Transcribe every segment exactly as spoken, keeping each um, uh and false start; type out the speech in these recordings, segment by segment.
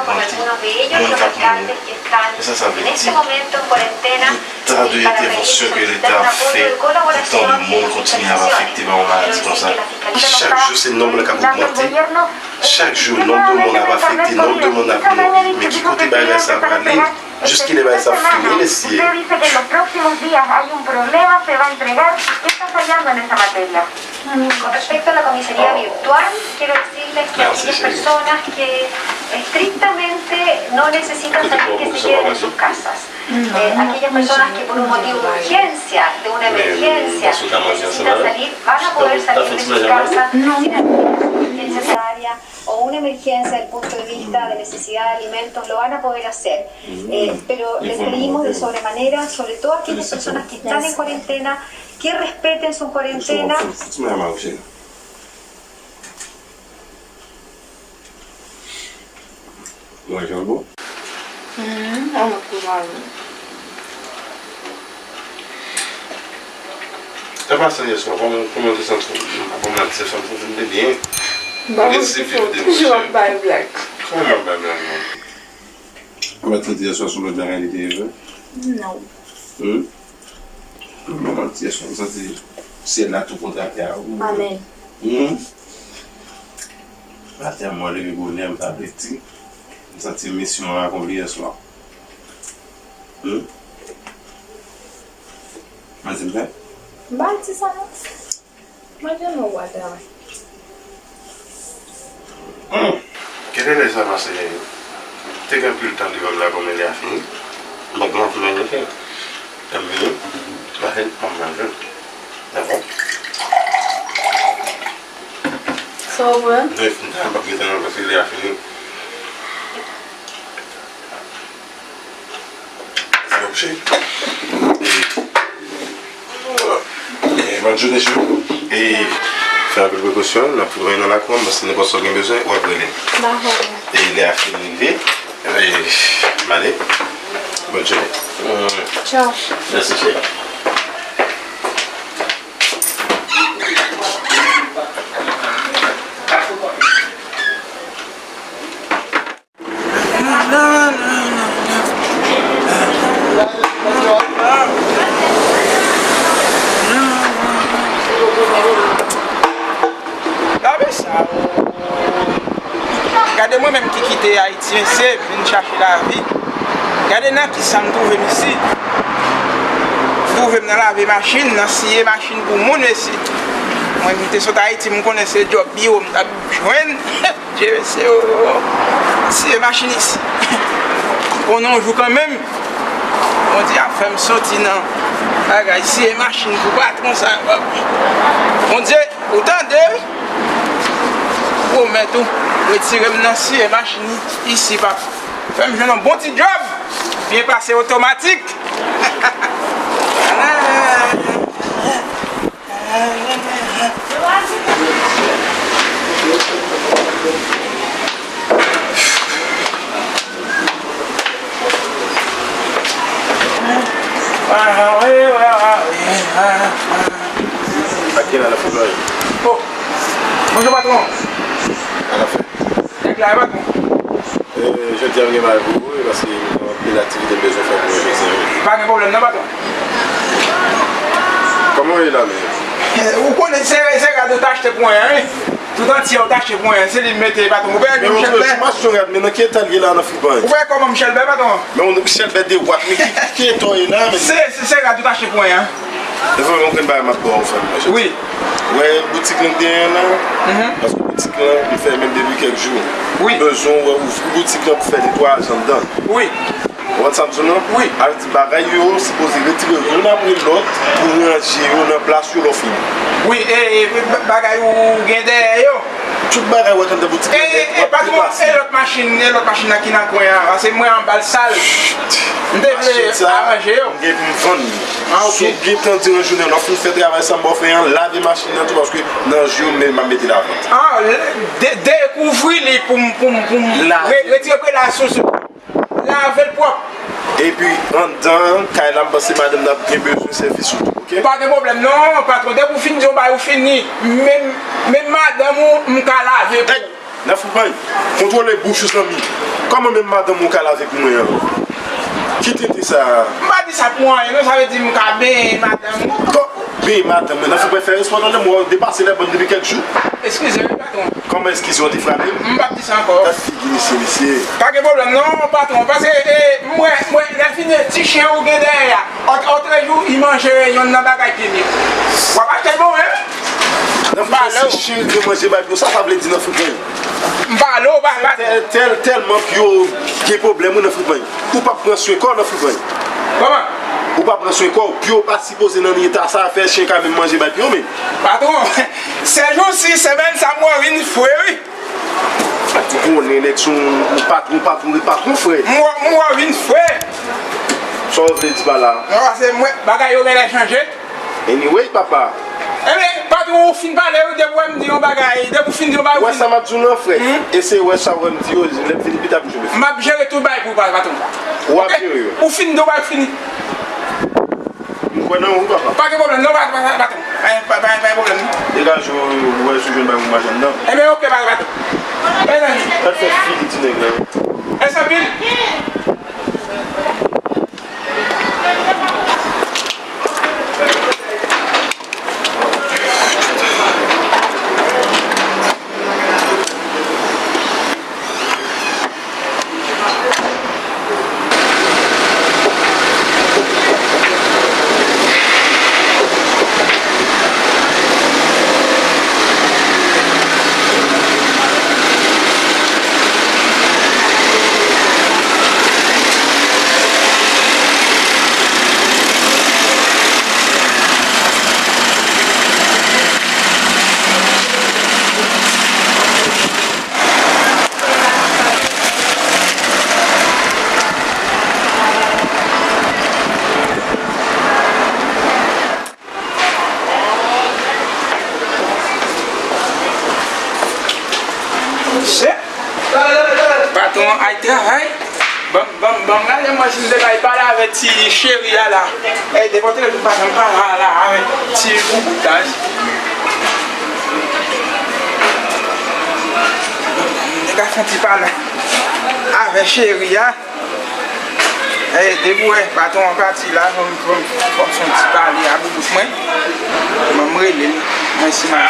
Moun k ap mouri. E sa sa vle di? Tout tan de entèvansyon ke Leta ap fè, tout tan de moun kontinye ap afekte pa yon maladi konsa. Chak jou, se nonb lan k ap ogmante. Chak jou, nonb de moun ap afekte, nonb de moun ap mouri. Men ki kote bagay sa prale? Jiskilè bagay sa ap fini, mesye? Con respecto a la comisaría virtual, quiero decirles que aquellas personas que estrictamente no necesitan salir, que se queden en sus casas. Eh, aquellas personas que por un motivo de urgencia, de una emergencia, necesitan salir, van a poder salir de sus casas sin necesidad de urgencia sanitaria o una emergencia desde el punto de vista de necesidad de alimentos, lo van a poder hacer. Eh, pero les pedimos de sobremanera, sobre todo a aquellas personas que están en cuarentena, que respeten su cuarentena. Mwen jan bon. Mwen tou jan bon. Sa pase yè swa, kòman, kòman w te santi w? Bon, m santi m te byen. Mwen resi viv de misye. Kòman w bay blag non? Ou pa t santi yè swa se yon lòt bagay li te ye vre? Non. Hmm? Mwen santi yè swa, m santi syèl la tou kontre atè a. Amèn. Hmm? Atè a mwen leve bonè, m t ap lekti. M santi misyon an akonpli yè swa. Hmm? Mwen di m fè? M pa di sa non. Mwen te nan w a travay. Hum! Kite lè sa pase. Te gen anpil tan devan m la, bon, men lè a fini. Bèk mwen fini, ok. Tan mini, mache, m ap manje. Dakò? Sa w pran? Lè fini, m ap gentan nan, paske lè a fini. Fè yon kouche. E, e, bòn jounen, cheri. E, fè anpil prekosyon, n ap fout ranyon nan lakou an, paske nenpòt sa w gen bezwen, w ap rele m. Dakò. E, lè a fin rive, e, m ale. Bòn jounen. Tchaw. Mèsi, cheri. Gade sa o. Gade mwen menm ki kite Ayiti, mesye, vin chache lavi. Gade nan kisa m twouve m isi. M twouve m nan lave machin, nan siye machin pou moun, mesye. Mwen, m te sot Ayiti, m konnen se djòb biwo m t ap jwenn. Dye mesye o, siye machin isi. Konnen yon jou kanmenm, Bondye ap fè m soti nan bagay siye machin pou patwon sa yo. Bondye, ou tande wi? Pwomèt ou retire m nan siye machin isi, papa. Fè m jwenn yon bon ti djòb, byen pase otomatik. Ak ki la n ap fè bagay? Oh! Bonjou, patwon. Sa n ap fè? Nèg la, e, patwon? E, jodi a, m gen bagay pou ou, e, paske m gen anpil aktivite m bezwen fè pou mwen jodi a, wi. Pa gen pwoblèm non, patwon. Kòman w ye la menm? E, ou konnen se, se rad ou t achte pou mwen an, wi. Tout antye ou t achte pou mwen an, se li m mete, patwon. Ou pa wè menm chèf la? Machin rad, men nan ki eta l ye la nan Fripanj? Ou pa wè kòman m chèlbè, patwon? Men w chèlbè de wat, men ki, ki eta w ye la menm? Se, se, se rad ou t achte pou mwen an. Devan yon grenn bagay m ap ba w fè m, monchè. Wi. Wè boutik nou k genyen an la? Mhm. Paske boutik lan, li fèmen depi kèk jou. Wi. Bezwen w ouvri boutik lan pou fè netwayaj anndan. Wi. Ou konprann sa m di w lan? Wi. Sa vle di bagay yo sipoze retire youn apre lòt pou ranje yo nan plas yo lè w fini. Wi, e, e, ba-, bagay ou gen dèyè yo? Tout bagay w wè k anndan boutik la nèt, w ap depase. E, e, e, patwon, e lòt machin, e lòt machin nan ki nan kwen an, paske mwen anba l sal. M te vle aranje yo. Machin sa, m gen pou m vann li. Ah, ok. Si w gen tan diran jounen an, lè w fin fè travay sa m ba w fè an, lave machin nan tou, paske nan jou menm m ap mete l avant. Ah, de-, dekouvri li pou m, pou m, pou m re-, retire prelay sou, sou. Lave l pwòp. Epi, anndan kay la, m panse madanm nan ap gen bezwen sèvis ou tou, ok? Pa gen pwoblèm, non, patwon. Depi w fin di yon bagay, ou fini. Menm, menm madanm ou, m ka lave pou ou. Hey, nan fou pay. Kontwole bouch ou, zanmi. Kòman menm madanm ou ka lave pou mwen an? Ki tenten sa a? M pa di sa pou anyen non, sa vle di m ka benyen madanm ou. Kò, benyen madanm mwen nan foukway, fè respè tande m, ou depase lèbòn depi kèk jou. Eskize wi patwon. Kòman eskize w te frape m? M p ap di sa ankò. Gad figi misye, mesye. Pa gen pwoblèm non patwon, paske e, m wè, m wè lè fini ti chen ou gen dèyè a, ot, otrejou li manje yonn nan bagay pye m yo. W ap achte l bon wi. Nan foukway, si chen te manje bay pye w, sa sa vle di nan foukway? M pale w, pa, pa. Tèl, tèl, tèlman pye w gen pwoblèm wi nan foukway. Ou p ap pran swen kò w nan foukway. Kòman? Ou p ap pran swen kò w, pye w pa sipoze nan eta sa fè chen ka menm manje bay pye w menm. Patwon, sèjousi, semèn sa m wè w vin fre wi. Ou konnen nèg se yon patwon, patwon, patwon frè. M wè, m wè w vin fre. Sa w vle di pa la? Non, paske m wè bagay yo genlè chanje. Anyway, papa. Ebyen, patwon, ou fin pale wi, depi w wè m di yon bagay, depi w fin di yon bagay, ou fin. Wè sa m ap di w nan, frè. E se wè sa w wè m di yo, lè m fini pita pou jere. M ap jere tout bagay pou ou, pa-, patwon. W ap jere yo. Ou fin di yon bagay, fini. M kwè nan ou, papa. Pa gen pwoblèm, non, pa, pa, pa, patwon. Pa, pa, pa gen pwoblèm, non. Degaje w, wè si w jwenn bagay pou mache anndan. Ebyen, oke, pa, patwon. Ebyen. Gad fè figi ti nèg la. E sa pil. Patwon ay travay. Ban m, ban m, ban m gade mwen si m te bay pale avèk ti cheri a la. E depi w te ret ou pa janm pale a la avèk ti boubou taj. M te ka fè yon ti pale avèk cheri a. Ey, depi w wè patwon an pati la, fò m, fò m, fò m fè yon ti pale a boubout mwen. Ban m rele l, mwen si m a,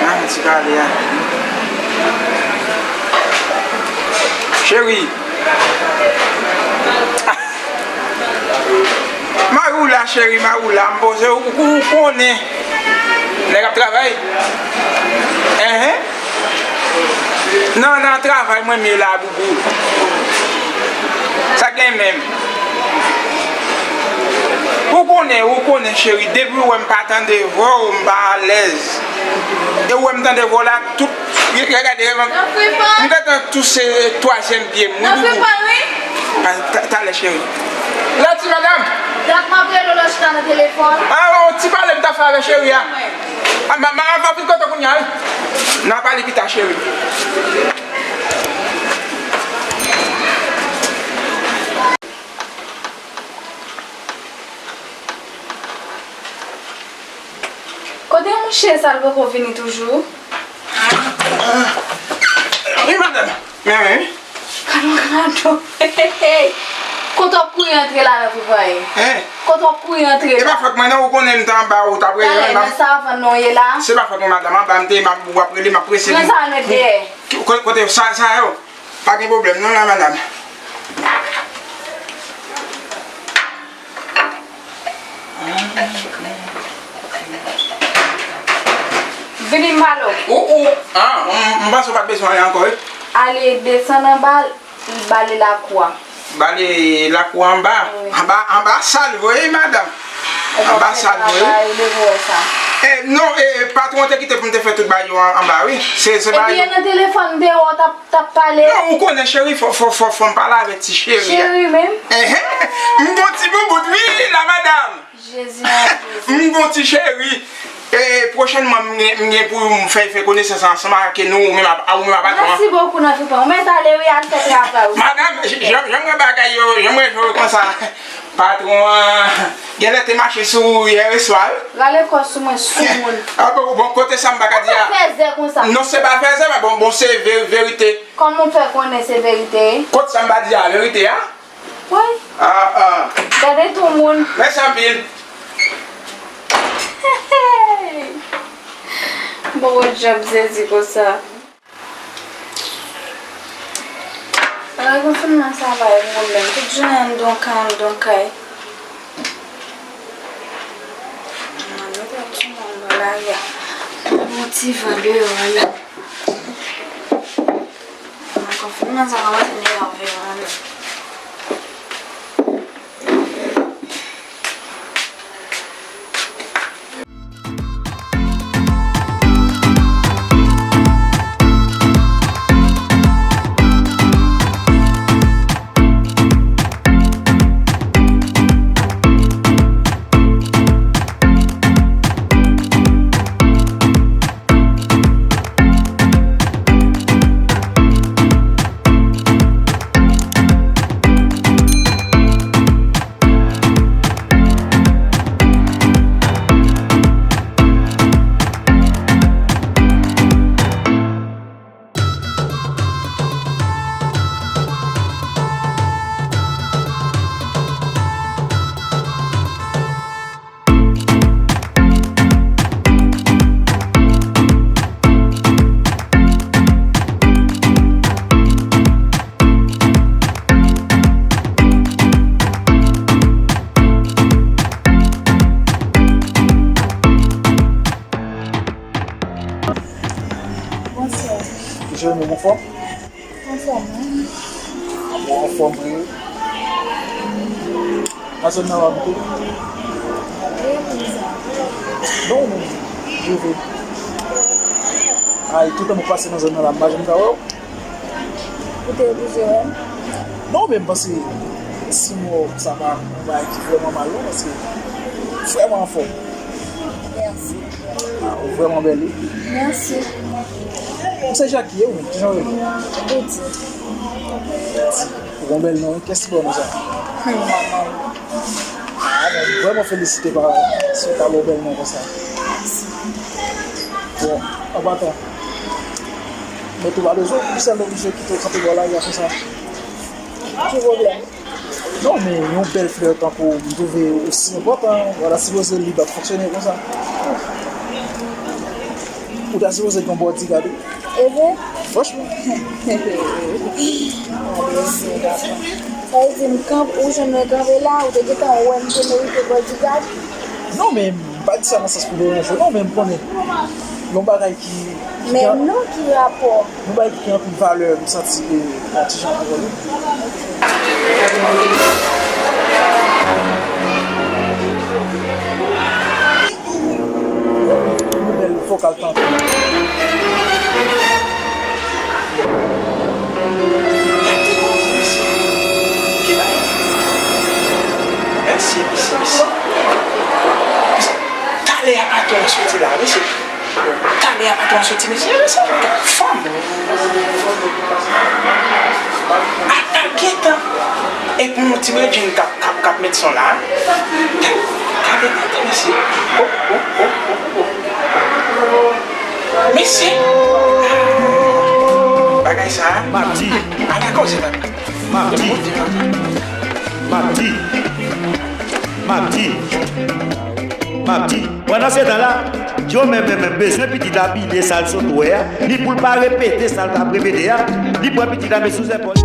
m a fè yon ti pale a. Cheri. Ah. Mari w la, cheri, mari w la, m poze w, ou, ou konnen. Nèg ap travay. Enhen. Non, nan travay mwen m ye la, boubou. Sa gen menm. Ou konnen, ou konnen, cheri, depi w wè m pa tande vwa w, m pa alèz. E w wè m tande vwa w la, tout, re-, regade, m gentan touse twazyèm pye m, wi, boubou. Pa, ta-, talè, cheri. La, ti madanm. Dat m ap rele w, lè w chita nan telefòn. Ah, yon ti pale m ta fè avèk cheri a. Ah, ma, ma, ma vin kote w kounye a, wi. N a pale pita, cheri. Kote mouche sa, l poko vini toujou? Wi, madanm. Men, men, wi. Gad yon rado. Kote w ap kouri antre la nan foufaye? Hein? Kote w ap kouri antre la? E pa fòt mwen non, ou konnen m te anba, ou t ap rele. Talè, nan savann non w ye la? Se pa fòt mwen, madanm, anba m te ye, m ap, w ap rele, m ap prese. Men sa w met dèyè? Kote, kote sa, sa yo? Pa gen pwoblèm non la, madanm. Vini m pale w. Ou, ou, ah, m, m panse w pa t bezwen anyen ankò, wi. Ale desann anba, bale lakou a. Bale lakou a anba? Wi. Anba, anba sal vre, wi, madanm. Anba sal vre, wi. E, non, e, patwon te kite pou m te fè tout bagay yo an, anba, wi. Se, se bagay yo. Epi nan telefòn, m te wè w t ap t ap pale. Non, ou konnen, cheri, fò, fò, fò, fò m pale avèk ti cheri a. Cheri menm? Enhen. M gon ti boubout, wi, la madanm. Jezi, Jezi. M gon ti cheri. E pwochènman, m gen, m gen pou m fè, fè konesans ansanm avèk nou, ou menm a, ou menm a patwon an. Mèsi bokou nan tout tan. Ou mèt ale wi, al fè travay ou. Madanm, j-, jan, jan m wè bagay yo, jan m wè jan yo konsa, patwon an genlè te mache sou ou yè swa wi. Rale kò sou mwen, soumoun. Ah, bon, bon, kote sa m pa ka di a? Ou fè zè konsa. Non, se pa fè zè, men bon, bon, se ve-, verite. Kòman w fè konnen se verite? Kote sa m pa di a, verite a? Woy. Ah, ah. Gade tou moun. Mèsi anpil. Bon, bon, djab sezi konsa. Ala konfinman sa bay pwoblèm. Tout jounen anndan kay, anndan kay. Mwen mete yon ti moun nan lari a. Yon ti van deyò a la. Nan konfinman sa kòmanse nerve mwen menm. Bonswa. Mesye, nou anfòm? Anfòm, wi. Bon, anfòm vre. Nan zòn nan w abite? Non, non. Jove. Ay, toutan mwen pase nan zòn nan la, m pa janm ka wè w. Ou te oblije wè m? Non, men m panse si m wè w, sa pa yon bagay ki vrèman mal, non, paske vrèman anfòm. Mèsi. Ah, ou vrèman bèl, wi. Mèsi. Ou se Jackie, wi, kijan w rele? Didi. Didi. Ou gon bèl non, wi. Kiyès ki ba w non sa? Hmm, manman. Ah, mwen vrèman felisite pa se ta ba w bèl non konsa. Bon, an patan. Men tou pa bezwen pou sèl oblije kite w kanpe bò lari a konsa. Ki pwoblèm? Non, men yon bèl flè tankou w, m twouve osi enpòtan, ou ta sipoze lib ap fonksyone konsa. Ou ta sipoze gen yon bodyguard, wi. E vre? Franchman. Sa vle di, m kanp-, ou jwenn mwen kanpe la, ou te gentan wè m te merite bodyguard? Non, men m pa di sa nan sans pou deranje w, non, men m konnen yon bagay ki, ki Men gen non, ki rapò? Yon bagay ki gen anpil valè, m santi ke yon ti jan pou li. Yon bèl vokal tankou. Gade koze mesye. Ki bagay? Mesye, mesye, mesye. Talè a patwon an soti la, mesye. Talè a patwon an soti, mesye, mesye, fanm. Apa gentan. Epi yon ti bredjin k ap, k ap, k ap met son la. Gade, gade, mesye. Oh, oh, oh, oh, oh. Mesye. Bagay sa. Mati. Ala koze, papa. Mati. Mati. Mati. Mati. Pandan se tan la, Djo menm, menm, menm bezwen pitit la pile sa l sot wè a, ni pou l pa repete sa l t ap repete a, li pran pitit la met sou zèpòl.